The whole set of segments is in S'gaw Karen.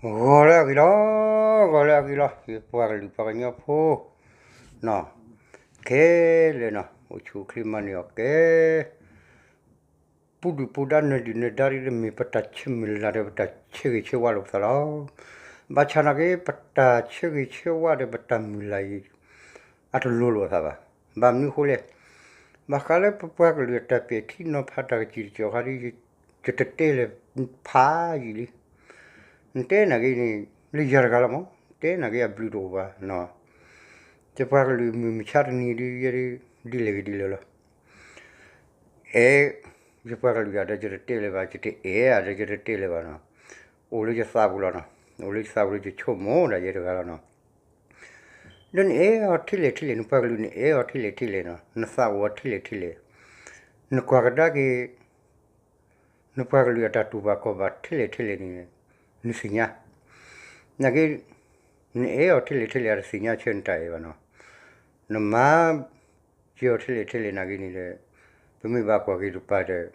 ဂီၤလၢအဂ့ၤလီၤ, ဂီၤလၢအဂ့ၤလီၤ, ယပှၤကလုာ်ပှၤကညီဖိနီၤ, ခဲလၢာ်နီၤ အိၣ်ဆူၣ်အိၣ်ချ့မၤန့ၢ်အီၤကဲ ပူၤဒုၣ်ပူၤဒါ နၢၤဒုၣ်နၢၤဒါ ဒ်တမ့ၢ်ပတၢ်ဆၢမုၢ်လၢ်ဒီး ပတၢ်ဆၢဂ့ၤဆၢဝါလိာ်ပသးလီၤ. ဘၣ်ဆၣ်နာ်က့ ပတၢ်ဆၢဂ့ၤဆၢဝါဒီးပတၢ်မုၢ်လၢ်အံၤ အတလိၤလိာ်အသးဘၣ်. ဘၣ်မနုၤအဃိလဲၣ်, ဘၣ်ဃးလၢပပှၤကလုာ်အတၢ်ပဲာ်ထံနီၤဖး တၢ်ကစံၣ်တကီၢ်ခါဒီး ယတတဲလၢၤဖးယံာ်လံ. နတဲနာ်က့န့ၣ် လၢယၤတဂၤလီၤမး, တဲနာ်က့အဘျုးတအိၣ်ဘၣ်. ယပှၤကလုာ်မုၢ်မဆါတနံၤဒီး ယဲဒ်လဲၣ်ဂ့ၤဒ်လဲၣ်လီၤ. အဲ ယပှၤကလုာ်ယၤဒီး ယတတဲလၢၤဘၣ်, ယတအဲၣ်ယၤဒီး ယတတဲလၢၤဘၣ်နီၤ. အိၣ်လၢယသးပူၤလီၤနီၤ, အိၣ်လၢယသးပူၤလၢယဆိကမိၣ်ဒၣ်ယဲတဂၤလီၤနီၤ. ဒီးနအဲၣ်အီၤထဲလဲၣ်ထဲလဲၣ်, နပှၤကလုာ်နအဲၣ်အီၤထဲလဲၣ်ထဲလဲၣ်နီၤ, နသးအိၣ်အီၤထဲလဲၣ်ထဲလဲၣ်, နကွၢ်ကဒါက့ၤ နပှၤကလုာ်အတၢ်တူၢ်ဘၣ်ခီၣ်ဘၣ်ထဲလဲၣ်ထဲလဲၣ်န့ၣ် နသ့ၣ်ညါ. နာ်က့ နအဲၣ်အီၤထဲလဲၣ်ထဲလဲၣ် အတသ့ၣ်ညါဆၢနတၢ်အဲၣ်ဘၣ်နီၤ. နမၤ က့ၤအီၤထဲလဲၣ်ထဲလဲၣ်နာ်က့န့ၣ်ဒီး ပမ့ၢ်ဘၣ်ကွၢ်က့ၤတပၤဒီး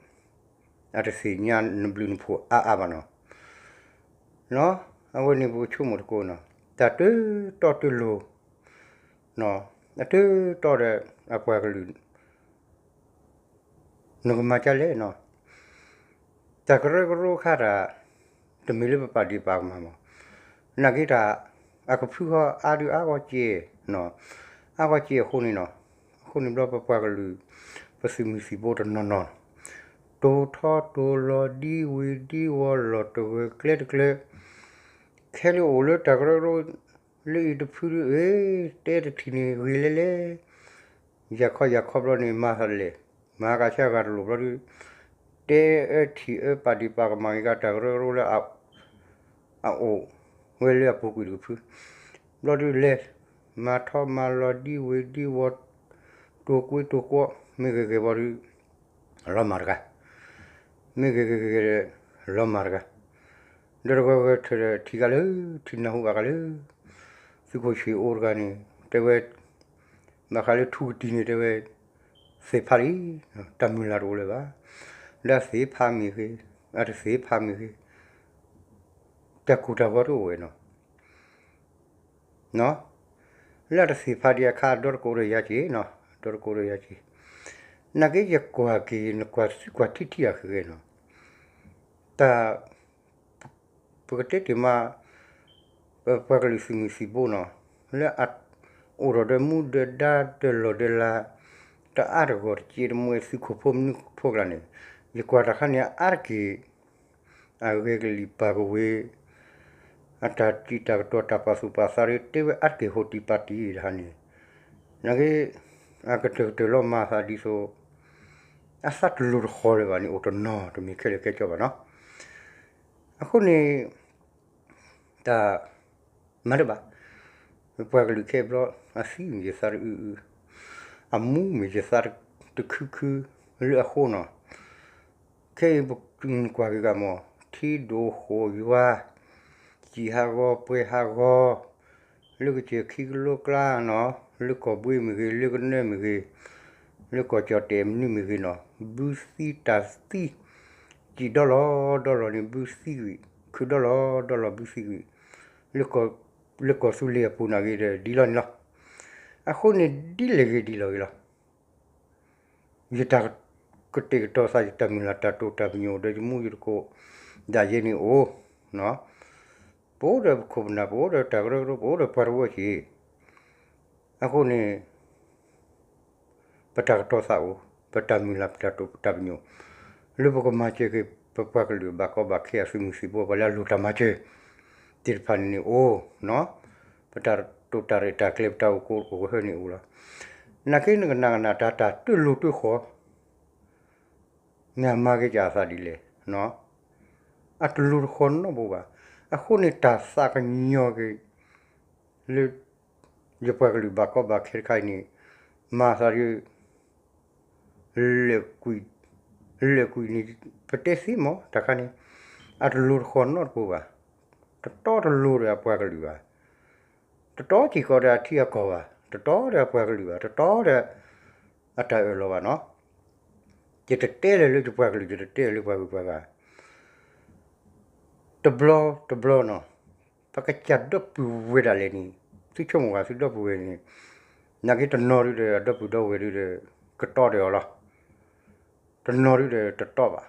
အတသ့ၣ်ညါနဘျုးနဖှိၣ်အါအါဘၣ်နီၤ. အဝဲန့ၣ်ပကဆိကမိၣ်သကိးနီၤ, တၢ်တတီတလိၤ အတတီဒီးအပှၤကလုာ် နကမၤဒ်လဲၣ်နီၤ. တၢ်ကရၢကရိခါတၢ် တမ့ၢ်လၢပပာ်ဒ့ၣ်ပာ်ကမၣ်မး, နာ်က့တၢ် အကဖုဃီအါဒုးအါဂီၢ်စ့ၢ်, အါဂီၢ်စ့ၢ်အဃိန့ၣ်နီၤ, အဃိန့ၣ်ဘျီပပှၤကလုာ် ပသုးမုၢ်သံၣ်ဘိတနီၤနီၤ တိၤထီတိၤလီၤဒ်ဝ့ၤဒ်ဝီၤလီၢ်တဂၢၢ်ကျဲတကျၢၤ, ခဲလၢာ်အိၣ်လၢတၢ်ကရၢကရိ လၢအံၤတဖုဒုအ့ၣ် တဲတထံၣ်န့ၣ်ဂ့ၤလဲၣ်လဲၣ်, ယၤခီယၤခီဘျီန့ၣ် မၤသးလဲၣ်, မၤကဆါဂၤတလိၣ်ဘျီဒု တဲအၢထံၣ်အၢပာ်ဒ့ၣ်ပာ်ကမၣ်က့ၤကတၢ်ကရၢကရိလၢ အအိၣ်ဝဲလၢအပူၤကွံာ်တကဖု, ဘျီဒုလဲၤ မၤထီမၤလီၤဒ်ဝ့ၤဒ်ဝီၤ တိၤကွ့တိၤကွီ မ့ၢ်ဂ့ၤဂ့ၤဘျီဒု လီၤမၢ်တဂၤ, မ့ၢ်ဂ့ၤဂ့ၤဂ့ၤဂ့ၤဒီး လီၤမၢ်တဂၤ, ဒီးတဂီၤဂီၤထၢၣ်ဒီးထံၣ်ဂၤလၢ ထံၣ်နၢ်ဟူဘၣ်ဂၤလၢ သုးခိၣ်ဆံးအိၣ်တဂၤန့ၣ် တဲဝဲ ဘၣ်ဃးလၢထူကတံၤန့ၣ်တဲဝဲ သ့ၣ်ဖးလံ, တၢ်မုၢ်လၢ်တအိၣ်လၢၤဘၣ်, လၢအသ့ၣ်ဖးမ့ၢ်ဂ့ၤ, အတသ့ၣ်ဖးမ့ၢ်ဂ့ၤ တၢ်ကူၣ်တၢ်ဂီၤတအိၣ်ဝဲနီၤ, လၢအတသ့ၣ်ဖးဒံးအခါ ဒီတကိးဒီးယၤက့ၤနီၤ, ဒီတကိးဒီးယၤက့ၤ, နာ်က့ယကွၢ်က့ၤ နကွၢ်စုကွၢ်ထံထံအဃဲၤနီၤ, တၢ် ပကတဲတ့ၢ်မး ပပှၤကလုာ်သုးမုၢ်သံၣ်ဘိနီၤ, လၢအအိၣ်ထီၣ်ဒီးမူဒီးဒါဒီးလီၢ်ဒီးလၤ တအါတဂီၢ်တစဲးတမှဲ သုးခိၣ်ဖိမနုၤဖိကျါန့ၣ်, ယကွၢ်တၢ်ခါန့ၣ် အါတက့ၢ် အဂဲၤကလံၣ်ပာ်ကဝ့ၤ အတၢ်တံာ်တၢ်ကတီၤတၢ်ပာ်သူၣ်ပာ်သးဒီး တဲဝဲအါတက့ၢ်ဟိတံၢ်ပာ်တံၢ်တဟါန့ၣ်, နာ်က့ အကတၢၢ်ကတၢၢ်လီၤမၤသးဒ်သိး အသးတလိၤတဃီၤလၢၤဘၣ်န့ၣ် အိၣ်တနီၤတမ့ၢ်ခဲလၢာ်ခဲဆ့ဘၣ်နီၤ. အဃိန့ၣ် တၢ် မၤတဘၣ်, ပပှၤကလုာ်ခဲအံၤဘျီ အသံမ့ၢ်ယသးတအုအု, အမူမ့ၢ်ယသးတခုခုလၢအဃိနီၤ. ခဲအံၤပကွၢ်က့ၤဂၤမး ထံဒိၣ်ဃိၣ်ယွၤ, စံၣ်ဟးဂီၤပှဲၤဟးဂီၤ, လၢကစၢၢ်ခံကလိကျါနီၤ, လၢကီၢ်ဘှ့မ့ၢ်ဂ့ၤ, လၢကနၢမ့ၢ်ဂ့ၤ, လၢကီၢ်ကၠီၣ်တဲာ်မနုၤမ့ၢ်ဂ့ၤနီၤ, ဘုသံတၢ်သံ, စံၣ်ဒီလီၤဒီလီၤန့ၣ် ဘုသံကွံာ်, ခုဒီလီၤဒီလီၤဘုသံကွံာ်, လၢကီၢ်သူလ့ၤအပူၤနာ်က့ဒီး ဒ်လီၤန့ၣ်လီၤ. အဃိန့ၣ်ဒ်လဲၣ်ဂ့ၤဒ်လီၤဂ့ၤလီၤ. ယတၢ်ကတဲာ်ကတီၤသး ယတၢ်မုၢ်လၢ်တၢ်တိာ်တၢ်ပညိၣ်ဒီးယမူယသကိး ဒၣ်ယဲန့ၣ်အိၣ်, ပအိၣ်ဒီးပခိၣ်ပနၢ် ပအိၣ်ဒီးတၢ်ကရၢကရိ ပအိၣ်ဒီးပှၤတဝၢဆံး, အဃိန့ၣ် ပတၢ်ကတီၤသးအိၣ်, ပတၢ်မုၢ်လၢ် ပတၢ်တိာ်တၢ်ပညိၣ်, လၢပကမၤစၢၤက့ၤ ပပှၤကလုာ်ဘၣ်ကီဘၣ်ခဲအသုးမုၢ်သံၣ်ဘိ ပှၤလၢအလိၣ်တၢ်မၤစၢၤ သ့ၣ်တဖၣ်န့ၣ်န့ၣ်အိၣ်, ပတၢ်တိာ်တၢ်ရဲၣ်တၢ်ကျဲၤ ပတၢ်အိၣ်ကိးအိၣ်ကဟၢန့ၣ်အိၣ်လီၤ. နာ်က့နကနၣ်ကနၣ်တၢ် တၢ်တလိၤတဃီၤ မ့ၢ်အမၤက့ၤကၢ်အသးဒ်လဲၣ်, အတလိၤတဃီၤနီတဘိဘၣ်. အဃိန့ၣ်တၢ်သးကညီၤက့ၤ လၢ ယပှၤကလုာ်ဘၣ်ကီဘၣ်ခဲတခါအံၤန့ၣ် မၤသးဒ် လဲၤကွံာ်, လဲၤကွံာ်န့ၣ် ပတဲသ့မး တၢ်ခါန့ၣ် အတလိၤတဃီၤနီတဘိဘၣ်. တတီတလိၤဒီးအပှၤကလုာ်ဘၣ်, တတီစ့ၢ်ကီးဒီးအထံအကီၢ်ဘၣ်, တတီဒီးအပှၤကလုာ်ဘၣ်, တတီဒီးအတၢ်အၢၣ်လီၤဘၣ်နီၤ. ယတတဲလၢၤလၢယပှၤကလုာ်, ယတတဲလၢၤလၢပှၤဂုၤပှၤဂၤ တဘျီတဘျီနီၤ, ပကစၢ်ဒီပုၢ်ဝဲၢ်ဒၣ်လဲာ်န့ၣ်, သုဆိကမိၣ်ဂ့ၤသုဒီပုၢ်ဝဲၢ်န့ၣ်, နာ်က့တနီၤဒုဒီးအဒီပုၢ်ဒီဝဲၢ်ဒုဒီး ကတီၢ်ဒီးအီၤလီၤ. တနီၤဒုဒီးတတီၢ်ဘၣ်,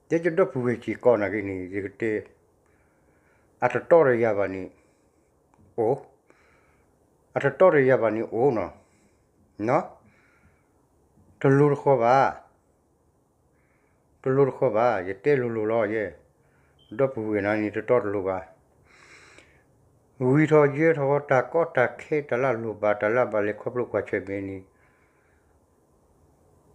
တဲယဒီပုၢ်ဝဲၢ်စ့ၢ်ကီးနာ်က့န့ၣ် ယကတဲ, အတတီၢ်ဒီးယၤဘၣ်န့ၣ်, အိၣ်, အတတီၢ်ဒီးယၤဘၣ်န့ၣ်အိၣ်နီၤ, တလိၤတဃီၤဘၣ် တလိၤတဃီၤဘၣ်, ယတဲလိၤလိၤလီၤယဲ, ဒီပုၢ်ဝဲၢ်နၤန့ၣ် တတီတလိၤဘၣ်, ဂံၢ်ထီၣ်ယဲထီၣ်တၢ်ကီတၢ်ခဲ တၢ်လၢအလိၣ်ဘၣ် တၢ်လၢအဘၣ်လဲၤခီဖျိကွၢ်ဆၢၣ်မဲာ်န့ၣ်,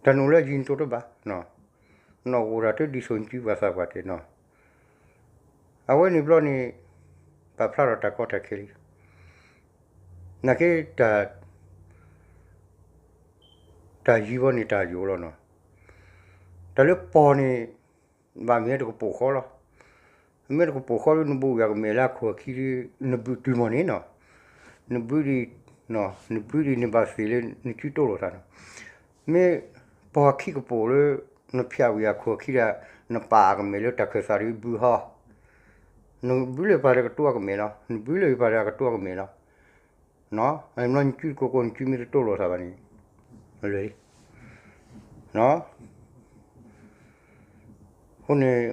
တၢ်နအိၣ်လၢယံၤနတိၢ်တဘၣ်, နအိၣ်တၢ်တဒ်သိးနစုပှၤသးပှၢ်တဲနီၤ, အဝဲန့ၣ်ဘျီန့ၣ်, ပာ်ဖျါထီၣ်တၢ်ကီတၢ်ခဲလံ, နာ်က့ တၢ်ယံၤဘီန့ၣ်တၢ်ယိာ်လီၤနီၤ, တၢ်လၢပီၢ်န့ၣ်, ဘၣ်မ့ၢ်တကပိာ်ဃီလီၤ, မ့ၢ်တကပိာ်ဃီလၢနဘိးဝံၤအကမဲာ်လၢအခိၣ်အခံဒီး နဘုးတုၤမီၢ်န့ၣ်နီၤ, နဘုးဒံး, နဘုးဒံးန့ၣ်ဘၣ်သ့ၣ်လၢနစုတိၢ်လိာ်သးနီၤ, မ့ၢ်ပီၢ်အခံကပိာ်လၢ နဖၠးဝံၤအခိၣ်အခံဒီး နပာ်အကမဲာ်လၢတၢ်ခၢၣ်သးဒီးဘုးဟီ နဘုးလၢပှၤဒီးကတိၤအကမဲာ်လီၤ, နဘုးလၢပှၤဒီးအကတိၤအကမဲာ်လီၤ, အဘျီနစုတကိးကိး နစုမ့ၢ်တတိၢ်လိာ်သးဘၣ်န့ၣ်, လၢာ်လံ, အဃိန့ၣ်,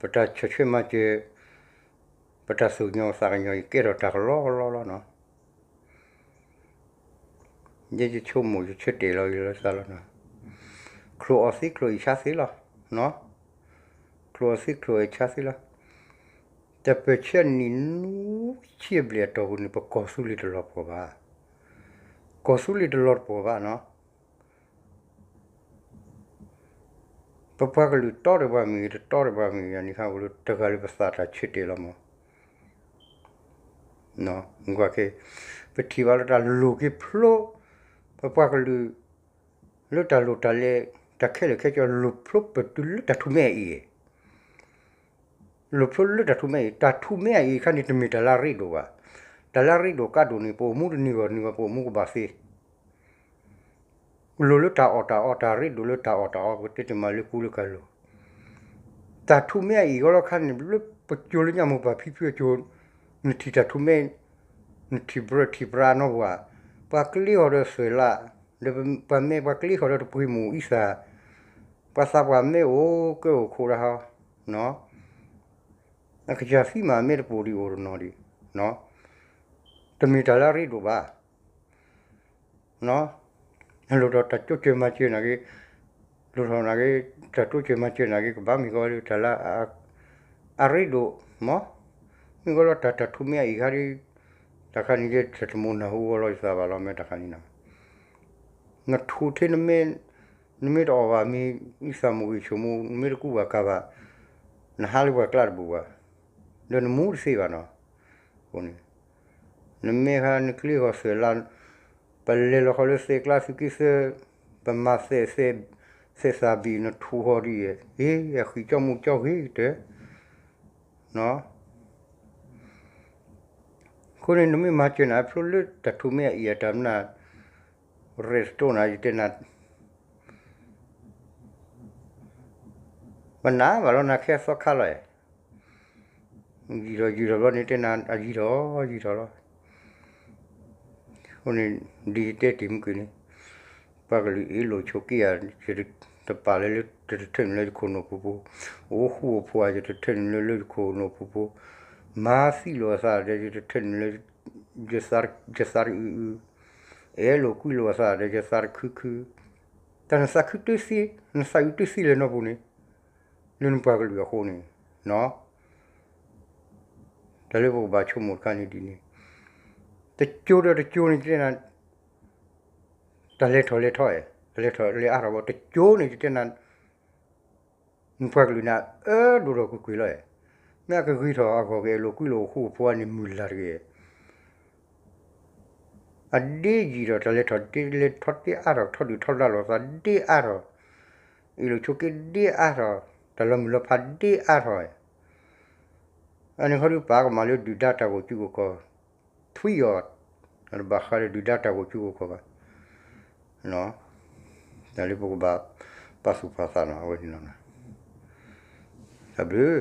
ပတၢ်ဆီၣ်ထွဲမၤစၢၤ, ပတၢ်သူၣ်ကညီၤသးကညီၤအံၤ ကဲထီၣ်တၢ်ကလီကလီလီၤနီၤ, ယဲယဆိကမိၣ်ယဆၢတဲာ်လီၤယလီၤသးလီၤနီၤ, ချိၣ်အီၤသ့ချိၣ်အံၤဆါသ့လီၤ, ချိၣ်အီၤသ့ချိၣ်အံၤဆါသ့လီၤ, တၢ်ပၢၢ်ဆၢနံၣ်နွံဆံဘျဲၣ်အတီၢ်ပူၤန့ၣ် ပကီၢ်သူလ့ၤတလီၤပှီၢ်ဘၣ်, ကီၢ်သူလ့ၤတလီၤပှီၢ်ဘၣ်နီၤ ပပှၤကလုာ်တီဒီးပှၤမ့ၢ်ဂ့ၤ တတီဒီးပှၤမ့ၢ်ဂ့ၤ အန့ၣ်ခါအိၣ်လၢတဂၤလၢပသးတၢ်ဆၢတဲာ်လီၤမး, ကွၢ်က့ၤ, ပထံၣ်ဘၣ်လၢတၢ်လိၣ်က့ၤဖျိ, ပပှၤကလုာ်, လၢတၢ်လိၣ်တၢ်လဲၤ, တၢ်ခဲလၢာ်ခဲဆ့ လိၣ်ဖျိပတုၤလၢတၢ်ထူၣ်မဲအံၤ လိၣ်ဖျိလၢတၢ်ထူၣ်မဲအံၤ, တၢ်ထူၣ်မဲအံၤခါန့ၣ် တမ့ၢ်တၢ်လၢအရ့ဒိၣ်ဘၣ်. တၢ်လၢအရ့ဒိၣ်ကါဒိၣ်န့ၣ် ပအိၣ်မူတနံၤဂီၢ်နံၤဂီၢ် ပအိၣ်မူကဘၣ်သ့. လိၣ်လၢတၢ်အီၣ်တၢ်အီ, တၢ်ရ့ဒိၣ်လၢတၢ်အီၣ်တၢ်အီ, ပကတဲတမံၤလၢကူလၢကၤလိၤ. တၢ်ထူၣ်မဲအံၤဂီၢ်လီၤခါန့ၣ် လၢပကၠိလၢညါမိၢ်ပၢ်ဖံဖုအကၠိ, နထံၣ်တၢ်ထူၣ်မဲ, နထံၣ်ပြၢထံၣ်ပြါနီၢ်ပှၤ, ပှၤကျ့ဃီၤဒီးသွဲၣ်လး, ဒီးပှၤမဲပှၤကျ့ဃီၤဒီးတပှ့ၤမုၢ်အံသၣ်, ပှၤသးပှၢ်မဲအိၣ်ကဲအိၣ်ခိးတၢ်ဟီ, အကစၢ်သံမး အမဲတပိာ်ဒံးအိၣ်တနီၤဒံး, တမ့ၢ်တၢ်လၢအရ့ဒိၣ်ဘၣ်. လိၣ်ထီၣ်တၢ်တိစၢၤမၤစၢၤနာ်က့, လိၣ်ထီၣ်နာ်က့, တၢ်တိစၢၤမၤစၢၤနာ်က့ ကဘၣ်မ့ၢ်ကီလၢတၢ်လၢ အရ့ဒိၣ်မး, မ့ၢ်ကီလီၤတၢ် တၢ်ထူၣ်မဲအံၤခါဒ်, တၢ်ခါန့ၣ် တၢ်တမိၣ်နၢ်ဟူဝဲလီၤယသးဘၣ်လီၤ မ့ၢ်တၢ်ခါန့ၣ်နီၤ. နထူၣ်ထဲနမဲ, နမ့ၢ်တအီၣ်ဘၣ်မ့ၤ အံသၣ်မိၢ်ဂ့ၤဆိမိၣ် နမ့ၢ်တကူဘၣ်ကၤဘၣ်, နဟးလၢပှၤကျါတဘူၣ်ဘၣ်, ဒီးနမူတသ့ဘၣ်နီၤ. အဃိန့ၣ် နမဲခါနကျ့ဃီၤသွဲၣ်လး, ပလဲၤလီၤဃီၤလၢသဲးကျါသုးက့သၢ, ပမၤသဲးသဲး, သဲးသးဘံၣ်နထူၣ်ဃီၤဒ်အံၤ, အဃံၣ်ကၠီမူကၠီဂ့ၤကတၢၢ်. အဃိန့ၣ် နမ့ၢ်မၤစၢၤနၤဖျိလၢတၢ်ထူၣ်မဲအံၤအတၢ်မနုၤ, ရဲၣ်တတိၢ်နၤ ယတဲနၤ, ပနၢ်ဘၣ်လီၤနၤခဲအသီခါလီၤ. ယံာ်ထီၣ်ယံာ်ထီၣ်ဘျီန့ၣ် တဲနၤ အယံာ်ထီၣ်ယံာ်ထီၣ်လီၤ. အဃိန့ၣ် ဒ်ယတဲတ့ၢ်မုၢ်ကွံာ်န့ၣ်, ပှၤကလုာ်အ့ၣ်လိာ်ဆိးက့ဧါ, ယတပာ်လၢ ယတထၢနုာ်လၢယခိၣ်နူာ်ပူၤဖိ, အိၣ်ဃူအိၣ်ဖိးဧါ, ယတထၢနုာ်လၢလၢယခိၣ်နူာ်ပူၤဖိ, မၤသံလိာ်အသးဒီး ယတထၢနုာ်လၢ ယသးတအုးအုး, အဲၣ်လိာ်ကွံလိာ်အသးဒီး ယသးတခုခု, တၢ်နသးခုတသ့, နသးအုးတသ့လၢၤနီၢ်ပူၤန့ၣ်, လၢနပှၤကလုာ်အဃိန့ၣ်, တၢ်လၢပကဘၣ်ဆိကမိၣ်တခါန့ၣ်ဒ်န့ၣ်, တကၠိဒီးတကၠိန့ၣ် ယတဲနၤ, တၢ်လဲၤထီၣ်လဲၤထီၣ်, တၢ်လဲၤထီၣ်လဲၤအါထီၣ်ဘၣ်, တကၠိန့ၣ် ယတဲနၤ နပှၤကလုာ်န့ၣ် အၢဒိၣ်ထီၣ်ကွ့ၢ်ကွ့ၢ်လီၤ. မ့ၢ်အကဂ့ၤထီၣ်အဂီၢ်က့ၤ အဲၣ်လိာ်ကွံလိာ်အိၣ်ဃူအိၣ်ဖိးန့ၣ် မုၢ်လၢ်တဂ့ၤ. အဒ့ယံာ်ဒီး တၢ်လဲၤထီၣ်လဲၤထီၣ်ဒ့အါထီၣ်, ထီၣ်ဒုၣ်ထီၣ်ဒါလိာ်သးဒ့အါထီၣ်, အ့ၣ်လိာ်ဆိးက့ဒ့အါထီၣ်, တၢ်လီၤမုၢ်လီၤဖးဒ့အါထီၣ်, အန့ၣ်ခီဒုးပာ်ကမၣ်လၢဒုၣ်ဒါတၢ်ဂီၤစုကီၢ်ကီၢ်, ထွံၣ်အီၤ, တဘၣ်ဃးဒီးဒုၣ်ဒါတၢ်ဂီၤစုကီၢ်ကီၢ်ဘၣ်. တၢ်လၢပကဘၣ်ပာ်သူၣ်ပာ်သးနီၤ အဝဲန့ၣ်လီၤ. တၢ်ဘျုး